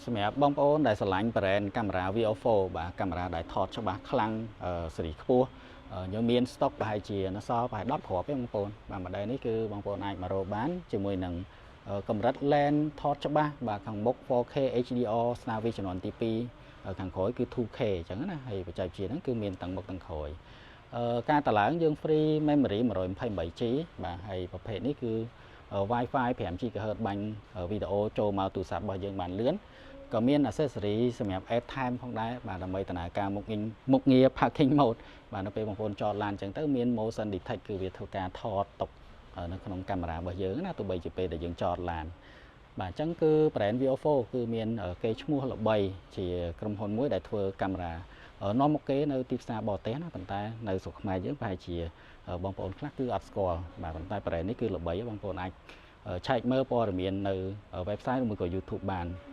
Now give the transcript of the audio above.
សម្រាប់បងប្អូនដែលស្រឡាញ់ brand កាមេរ៉ា VIOFO បាទកាមេរ៉ាដែលថតច្បាស់ខ្លាំងស៊េរីខ្ពស់យើងមាន stock ប្រហែលជានៅសល់ប្រហែល10គ្រាប់ទេបងប្អូនបាទ model នេះគឺបងប្អូនអាចមករកបានជាមួយនឹងកម្រិត lens ថតច្បាស់បាទខាងមុខ 4K HDR ស្នាវិសជំនាន់ទី2ខាងក្រោយគឺ 2K អញ្ចឹងណាហើយបច្ចេកវិទ្យាហ្នឹងគឺមានទាំងមុខទាំងក្រោយការតឡើងយើង free memory 128 G បាទហើយប្រភេទនេះគឺ Wi-Fi 5 GHz បាញ់វីដេអូចូលមកទូរស័ព្ទរបស់យើងបានលឿនក៏មាន accessory សម្រាប់ add time ផងដែរបាទដើម្បីដំណើរការមុខងារមុខងារ parking mode បាទនៅពេលបងប្អូនចតឡានអញ្ចឹងទៅមាន motion detect គឺវាធ្វើការថតទុកនៅក្នុងកាមេរ៉ារបស់យើងណាទោះបីជាពេលដែលយើងចតឡានបាទអញ្ចឹងគឺ brand VIOFO គឺមានគេឈ្មោះល្បីជាក្រុមហ៊ុនមួយដែលធ្វើកាមេរ៉ានាំមុខគេនៅទីផ្សារបរទេសណាប៉ុន្តែនៅស្រុកខ្មែរយើងប្រហែលជាបងប្អូនខ្លះគឺអត់ស្គាល់បាទប៉ុន្តែ brand នេះគឺល្បីបងប្អូនអាចឆែកមើលព័ត៌មាននៅ website ឬមួយក៏ YouTube បាន។